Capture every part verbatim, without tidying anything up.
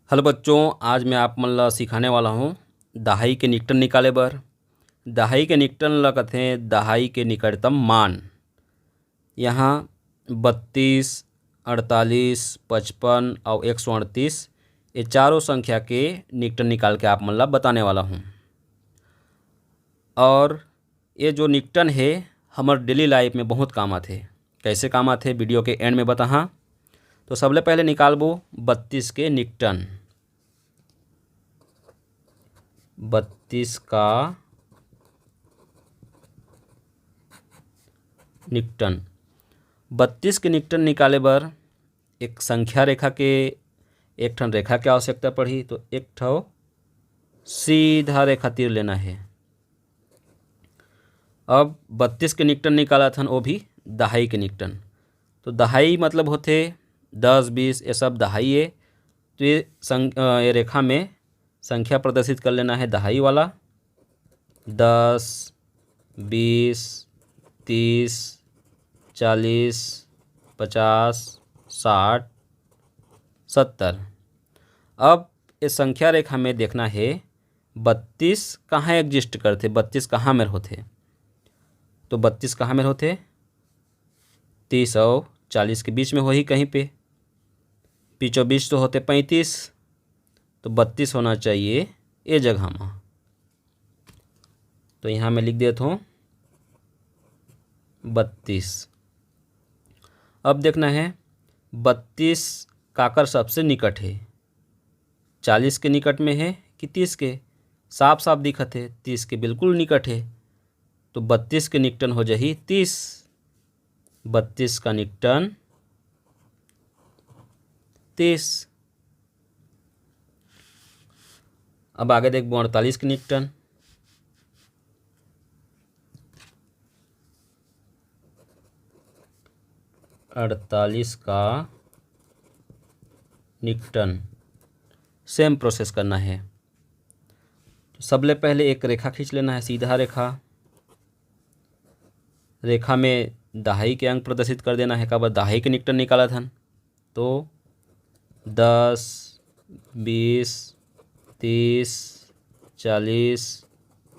Hello बच्चों, आज मैं आप मन ला सिखाने वाला हूँ दहाई के निकटन निकाले बर। दहाई के निकटन ला कथे दहाई के निकटतम मान। यहाँ बत्तीस, अड़तालीस, पचपन और एक सौ अड़तीस, ये चारों संख्या के निकटन निकाल के आप मन ला बताने वाला हूँ। और ये जो निकटन है, हमर डेली लाइफ में बहुत काम आथे। कैसे काम आथे, वीडियो के एंड में बताहा। तो सबले पहले निकालबो बत्तीस के निकटन। बत्तीस का निकटन। बत्तीस के निकटन निकाले बर एक संख्या रेखा के, एक ठन रेखा के आवश्यकता पड़ही। तो एक ठो सीधा रेखा तीर लेना है। अब बत्तीस के निकटन निकालत हन, वो भी दहाई के निकटन। तो दहाई मतलब होथे दस, बीस, ये सब दहाई है। तो ये संग-, अ, ये रेखा में संख्या प्रदर्शित कर लेना है दहाई वाला। दस, बीस, तीस, चालीस, पचास, साठ, सत्तर। अब ये संख्या रेखा में देखना है बत्तीस कहाँ एग्जिस्ट करथे, बत्तीस कहाँ मेर होथे। तो बत्तीस कहाँ मेर होथे? तीस और चालीस के बीच में होही कहीं पे। बीचों बीच तो होथे पैंतीस, तो बत्तीस होना चाहिए ये जगह में। तो यहाँ मैं लिख देता हूँ बत्तीस। अब देखना है बत्तीस काकर सबसे निकट है, चालीस के निकट में है कि तीस के? साफ साफ दिखत है, तीस के बिल्कुल निकट है। तो बत्तीस के निकटन हो जाही तीस। बत्तीस का निकटन तीस। अब आगे देखबो अड़तालीस के निकटन। अड़तालीस का निकटन, सेम प्रोसेस करना है। तो सबले पहले एक रेखा खींच लेना है, सीधा रेखा। रेखा में दहाई के अंक प्रदर्शित कर देना है, काबर दहाई के निकटन निकालत हन। तो दस, बीस, तीस, चालीस,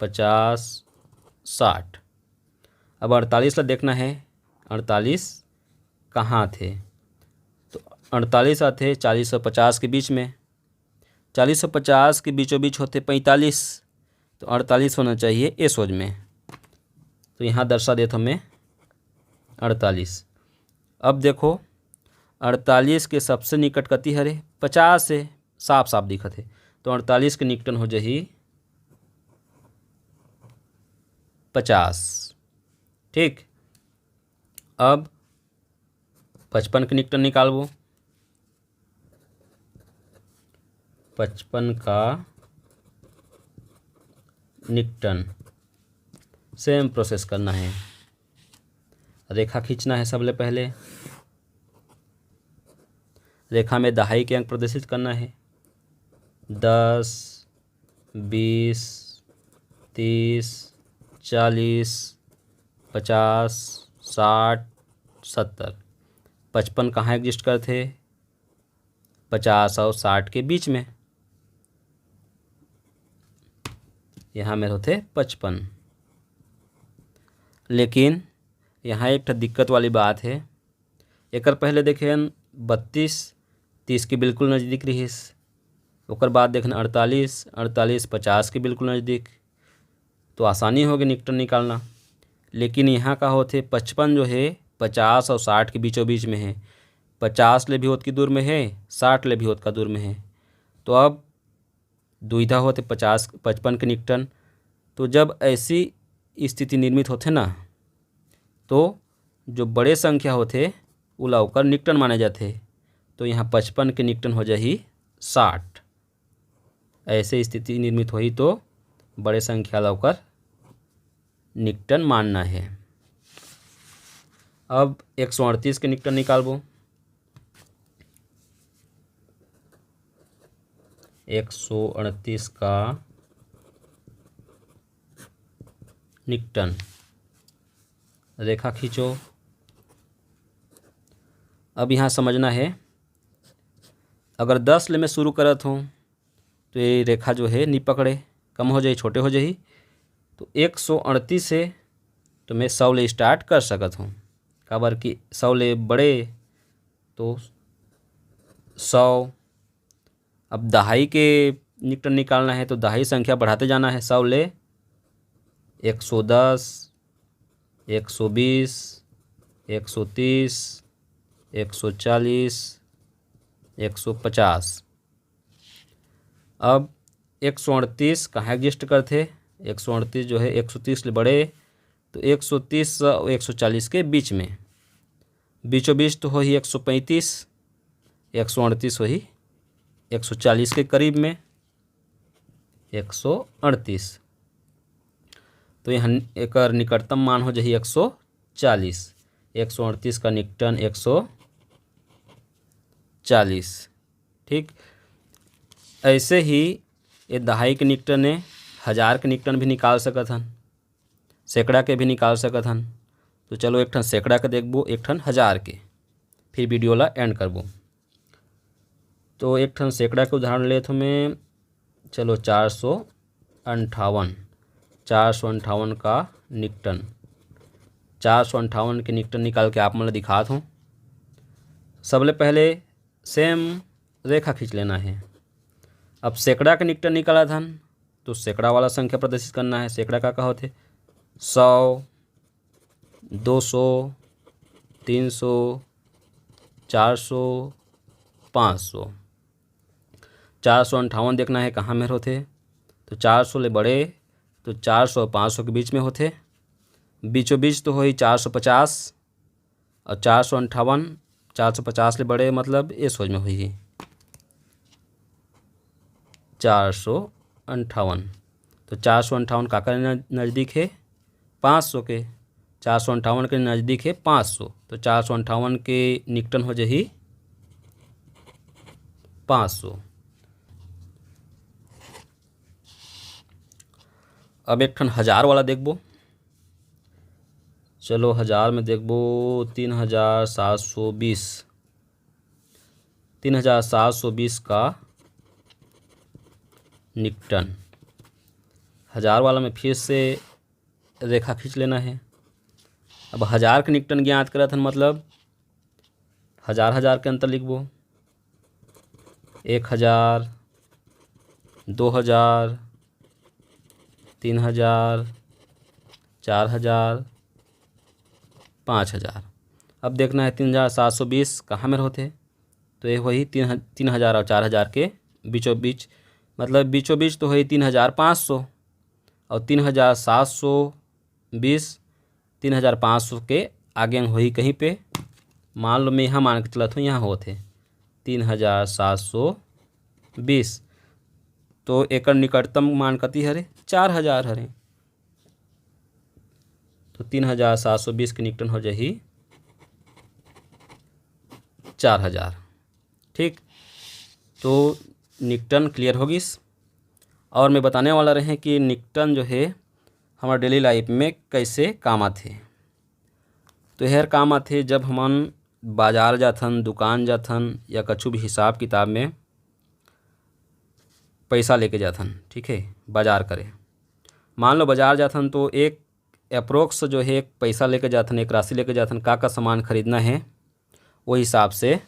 पचास, साठ। अब अड़तालीस ला देखना है, अड़तालीस कहाँ आथे? तो अड़तालीस आथे चालीस और पचास के बीच में। चालीस और पचास के बीचों बीच होथे पैंतालीस, तो अड़तालीस होना चाहिए ए सोज में। तो यहाँ दर्शा देत हूँ मैं अड़तालीस। अब देखो, अड़तालीस के सबसे निकट कति हरे? पचास है, साफ साफ दिखत है। तो अड़तालीस के निकटन हो जाही पचास। ठीक, अब पचपन के निकटन निकालबो। पचपन का निकटन, सेम प्रोसेस करना है। रेखा खींचना है सबले पहले। रेखा में दहाई के अंक प्रदर्शित करना है, दस, बीस, तीस, चालीस, पचास, साठ, सत्तर। पचपन कहाँ एग्जिस्ट करथे? पचास और साठ के बीच में। यहाँ में होथे पचपन। लेकिन यहाँ एक ठो दिक्कत वाली बात है। एकर पहले देखेन बत्तीस तीस के बिल्कुल नज़दीक रहिस, ओकर बाद देखेन अड़तालीस, अड़तालीस पचास के बिल्कुल नज़दीक, तो आसानी होगे निकटन निकालना। लेकिन यहाँ का होथे, पचपन जो है पचास और साठ के बीचों बीच में है, पचास ले भी ओतकी दूर में है, साठ ले भी ओतका दूर में है। तो अब दुविधा होथे पचास पचपन के निकटन। तो जब ऐसी स्थिति निर्मित होथे ना, तो जो बड़े संख्या होथे, उला ओकर निकटन माने जाथे। तो यहाँ पचपन के निकटन हो जाही साठ। ऐसे स्थिति निर्मित होही तो बड़े संख्या ला ओकर निकटन मानना है। अब एक सौ अड़तीस के निकटन निकालबो। एक सौ अड़तीस का निकटन रेखा खींचो। अब यहाँ समझना है, अगर दस ले मैं शुरू करत हूँ, तो ये रेखा जो है नी पकड़े, कम हो जाही, छोटे हो जाही। तो एक सौ अड़तीस से तो मैं सौ ले स्टार्ट कर सकत हूँ, काबर कि सौ ले बड़े तो सौ। अब दहाई के निकटन निकालना है, तो दहाई संख्या बढ़ाते जाना है। सौ ले एक सौ दस, एक सौ बीस, एक सौ तीस, एक सौ चालीस, एक सौ पचास। अब एक सौ अड़तीस कहाँ एग्जिस्ट करथे? एक सौ अड़तीस जो है एक सौ तीस ले बड़े, तो एक सौ तीस अउ एक सौ चालीस के बीच में, बीचों बीच तो होही एक सौ पैंतीस, एक सौ अड़तीस होही एक सौ चालीस के करीब में, एक सौ अड़तीस। तो यहाँ एकर निकटतम मान हो जाही एक सौ चालीस, एक सौ अड़तीस का निकटन एक सौ चालीस। ठीक, ऐसे ही ये दहाई के निकटन ए, हजार के निकटन भी निकाल सकत हन, सैकड़ा के भी निकाल सकत हन। तो चलो, एक ठन सैकड़ा के देखबो, एक ठन हजार के, फिर वीडियो ला एंड करबो। तो एक ठन सैकड़ा के उदाहरण लेत हूँ मैं। चलो, चार सौ अंठावन, चार सौ अंठावन का निकटन, चार सौ अंठावन के निकटन निकाल के आप मन ला दिखात हूँ। सबले पहले सेम रेखा खींच लेना है। अब सैकड़ा के निकटन निकालत हन, तो सैकड़ा वाला संख्या प्रदर्शित करना है। सैकड़ा का का होथे? सौ, दो सौ, तीन सौ, चार सौ, पाँच सौ। चार सौ अंठावन देखना है कहाँ मेर होथे, तो चार सौ ले बड़े, तो चार सौ पाँच सौ के बीच में होथे। बीचों बीच तो होही चार सौ पचास, और चार सौ अंठावन, चार सौ पचास ले बड़े, मतलब ये सोच में होही चार सौ अंठावन। तो चार सौ अंठावन काकर न-, नज़दीक है? पाँच सौ के। चार सौ अंठावन के नज़दीक है पाँच सौ, तो चार सौ अंठावन के निकटन हो जाही पाँच सौ। अब एक ठन हजार वाला देखबो। चलो, हजार में देखबो, तीन हजार सात सौ बीस, तीन हजार सात सौ बीस का निकटन। हजार वाला में फिर से रेखा खींच लेना है। अब हजार के निकटन ज्ञात करत हन, मतलब हजार हजार के अंतर लिखबो, एक हजार, दो हजार, तीन हजार, चार हजार, पाँच हजार। अब देखना है तीन हजार सात सौ बीस कहाँ मेर होथे, तो ये वही तीन ह-, तीन हजार और चार हजार के बीचों बीच, मतलब बीचों बीच तो होही तीन हजार पाँच सौ, और तीन हजार सात सौ बीस, तीन हजार पाँच सौ के आगे होही कहीं पे। मान लो, मैं यहाँ मान के चलत हूँ, यहाँ होत हे तीन हजार सात सौ बीस, तो एकर निकटतम मान कति हरे? चार हजार हरे। तो तीन हजार सात सौ बीस के निकटन हो जाही चार हजार। ठीक, तो निकटन क्लियर हो गिस। और मैं बताने वाला रहे कि निकटन जो है हमारे डेली लाइफ में कैसे काम आथे। तो हर काम आथे, जब हमन बाजार जाथन, दुकान जाथन, या कछु भी हिसाब किताब में पैसा लेके जाथन, ठीक है, बाजार करे। मान लो बाजार जाथन तो एक अप्रोक्स जो है एक पैसा लेके जाथन, एक राशि लेके जाथन, का का सामान खरीदना है, वो हिसाब से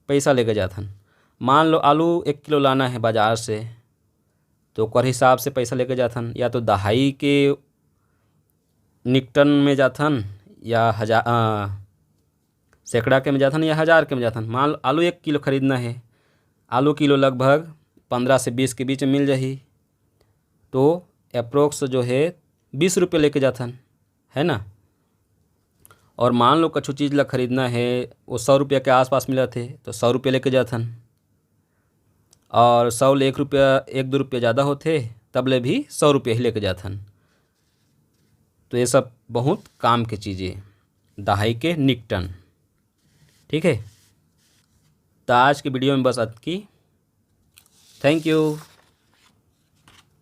पैसा लेके जाथन। मान लो आलू एक किलो लाना है बाजार से, तो ओकर हिसाब से पैसा लेके जाथन, या तो दहाई के निकटन में जाथन, या हजार, अ, सैकड़ा के में जाथन, या हजार के में जाथन। मान लो आलू एक किलो खरीदना है, आलू किलो लगभग पन्द्रह से बीस के बीच में मिल जाही, तो अप्रोक्स जो है बीस रुपये लेके जाथन, है ना। और मान लो कछु चीज़ ला खरीदना है, वो सौ रुपया के आसपास मिलत हे, तो सौ रुपये लेके जाथन। और सौ ले एक रुपया, एक दो रुपया ज़्यादा होथे, तब ले भी सौ रुपया ही लेके जाथन। तो ये सब बहुत काम के चीज़ें, दहाई के निकटन। ठीक है, तो आज के वीडियो में बस अतकी। Thank you।